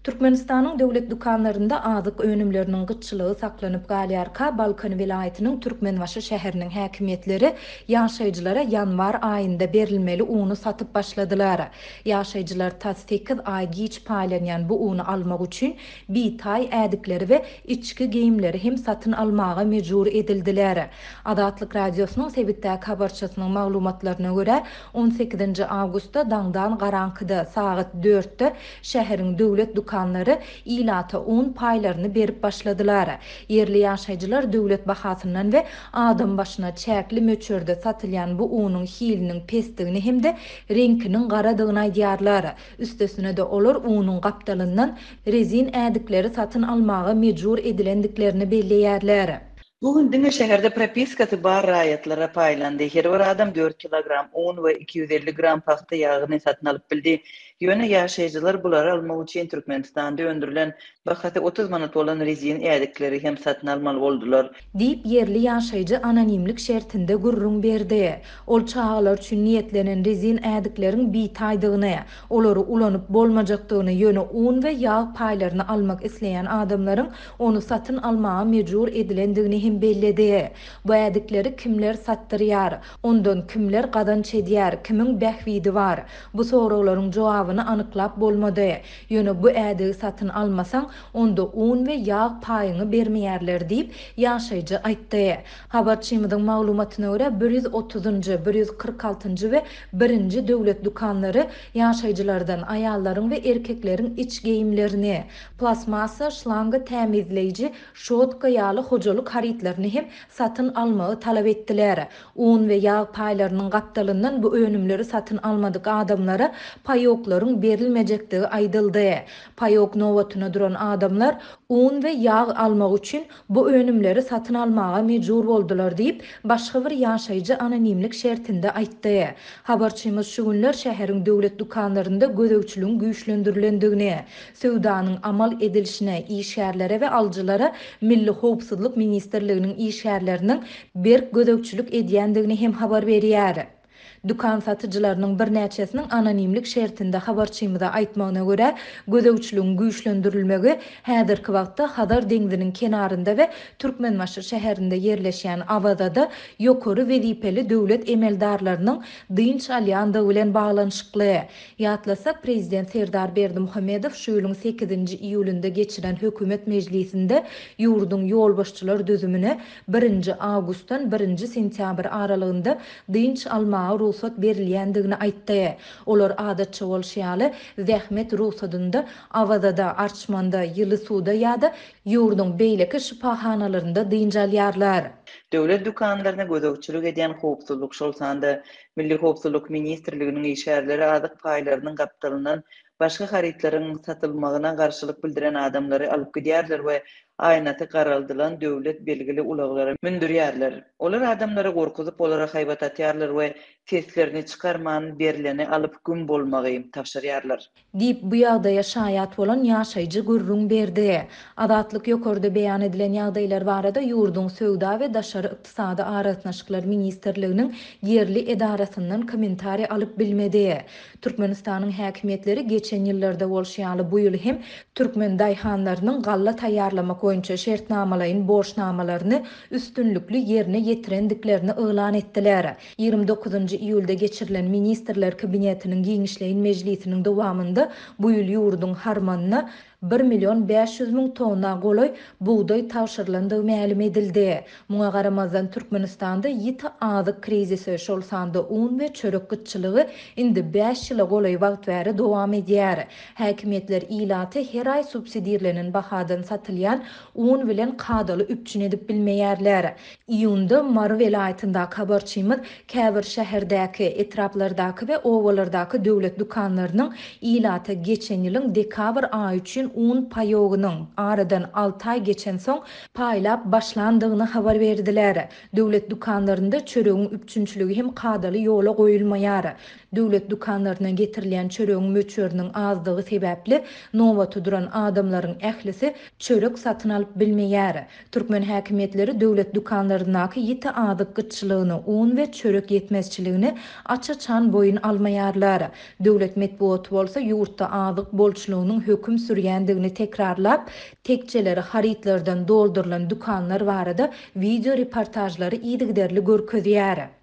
Türkmenistanyň döwlet dükanlarynda azyk önümleriniň gytçylygy saklanyp galýarka, Balkan welaýatynyň Türkmenbaşy şäheriniň häkimiýetleri ýaşaýjylara ýanwar aýynda berilmeli uny satyp başladylar. Ýaşaýjylar tas sekiz aý giç paýlanýan bu uny almak üçin bitaý ädikleri we içki geýimleri hem satyn almaga mejbur edildiler. Azatlyk Radiosynyň sebitdäki habarçysynyň maglumatlaryna görä, on sekizinji awgustda daňdan garaňkyda, sagat dörtde şäheriň döwlet dükanlary ilata un paýlaryny berip başladylar. Ýerli ýaşaýjylar döwlet bahasyndan we adam başyna çäkli möçberde satylýan bu unuň hiliniň pesdigini hem-de reňkiniň garadygyny aýdýarlar. Üstesine-de olar unuň gapdalyndan rezin ädikleri satyn almaga mejbur edilendiklerini belleýärler. Bu un diňe şäherde propiskasy bar raýatlara paýlandy. Her bir adam dört kilogram un we 250 gram pagta ýagyny satyn alyp bildi. Ýöne ýaşaýjylar bulary almak üçin Türkmenistanda öndürilen, bahasy 30 manat bolan rezin ädikleri hem satyn almaly boldular. Diýip, ýerli ýaşaýjy anonimlik şertinde gürrüň berdi. Ol çagalar üçin niýetlenen rezin ädikleriň bitaýdygyny, olary ulanyp bolmajakdygyny, ýöne un we ýag paýlaryny almak isleýän adamlaryň ony satyn almaga mejbur edilendigini hem belledi. Bu ädikleri kimler satdyrýar? Ondan kimler gazanç edýär? Kimiň bähbidi bar? Bu soraglaryň jogabyny anyklap bolmady. Ýöne bu ädigi satyn almasaň, onda un we ýag paýyňy bermeýärler diýip, ýaşaýjy aýtdy. Habarçymyzyň maglumatyna görä, bir ýüz otuzynjy, bir ýüz kyrk altynjy we birinji döwlet dükanlary ýaşaýjylardan aýallaryň we erkekleriň iç geýimlerini, plastmassa, şlanga tämizleýji, şotka ýaly hojalyk harytlaryny hem satyn almagy talap etdiler. Un we ýag paýlarynyň gapdalyndan bu önümleri satyn almadyk adamlara paýoklaryň berilmejekdigi aýdyldy. Paýok nobatyna duran adamlar un we ýag almak üçin bu önümleri satyn almaga mejbur boldular diýip, başga bir ýaşaýjy anonimlik şertinde aýtdy. Habarçymyz şu günler şäheriň döwlet dükanlarynda gözegçiligiň güýçlendirilendigini, söwdanyň amal edilişine, işgärlere we alyjylara Milli howpsuzlyk ministrliginiň işgärleriniň berk gözegçilik edýändigini hem habar berýär. Dükan satyjylarynyň birnäçesiniň anonimlik şertinde habarçymyza aýtmagyna görä, gözegçiligiň güýçlendirilmegi häzirki wagtda Hazar deňziniň kenarynda we Türkmenbaşy şäherinde ýerleşýän Awazada ýokary wezipeli döwlet emeldarlarynyň dynç alýandygy bilen baglanyşykly. Ýatlasak, prezident Serdar Berdimuhamedow şu ýylyň sekizinji iýulynda geçiren hökümet mejlisinde ýurduň ýolbaşçylar düzümine birinji awgustdan birinji sentýabr aralygynda dynç almaga rugsat berilýändigini aýtdy. Olar adatça bolşy ýaly, zähmet rugsadynda Awazada, Arçmanda, Ýyly suwda ýa-da ýurduň beýleki şypahanalarynda dynç alýarlar. Döwlet dükanlaryna gözegçilik edýän howpsuzlyk, şol sanda Milli howpsuzlyk ministrliginiň işgärleri azyk paýlarynyň gapdalyndan başga harytlaryň satylmagyna garşylyk bildiren adamlary alyp gidýärler we aýnasy garaldylan döwlet belgili ulaglara mündürýärler. Olar adamlary gorkuzyp, olara haýbat atýarlar we seslerini çykarman berleni alyp güm bolmagy tabşyrýarlar. Diýip, bu ýagdaýa şaýat bolan ýaşaýjy gürrüň berdi. Azatlyk ýokarda beýan edilen ýagdaýlar barada ýurduň Söwda we daşary ykdysady aragatnaşyklar ministrliginiň ýerli edarasyndan kommentariý alyp bilmedi. Türkmenistanyň häkimiýetleri geçen ýyllarda bolşy ýaly bu ýyl hem türkmen daýhanlarynyň galla taýýarlamak boýunça şertnamalaýyn borçnamalaryny üstünlikli ýerine ýetirendiklerini yglan etdiler. 29-njy iýulda geçirilen Ministrler Kabinetiniň giňişleýin mejlisiniň dowamynda bu ýyl ýurduň harmanyna bir million 500 müň tonna golaý bugdaý tabşyrylandygy mälim edildi. Muňa garamazdan, Türkmenistanda ýiti azyk krizisi, şol sanda un we çörek gytçylygy indi bäş ýyla golaý wagt bäri dowam edýär. Häkimiýetler ilaty her aý subsidirlenen bahadan satylýan un bilen kadaly üpjün edip bilmeýärler. Iýunda Mary welaýatyndaky habarçymyz käbir şäherdäki, etraplardaky we obalardaky döwlet dükanlarynyň ilata geçen ýylyň dekabr aýy üçin un paýogynyň, aradan alty aý geçensoň, paýlap başlandygyny habar berdiler. Döwlet dükanlarynda çöregiň üpjünçiligi hem kadaly ýola goýulmaýar. Döwlet dükanlaryna getirilýän çöregiň möçberiniň azdygy sebäpli, nobata duran adamlaryň ählisi çörek satyn. satyn alyp bilmeýär. Türkmen häkimiýetleri döwlet dükanlaryndaky ýiti azyk gytçylygyny, un we çörek ýetmezçiligini aç-açan boýun almaýarlar. Döwlet metbugaty bolsa ýurtda azyk bolçulygynyň höküm sürýändigini tekrarlap, tekjeleri harytlardan doldurylan dükanlar barada wideo reportažlary yzygiderli görkezýär.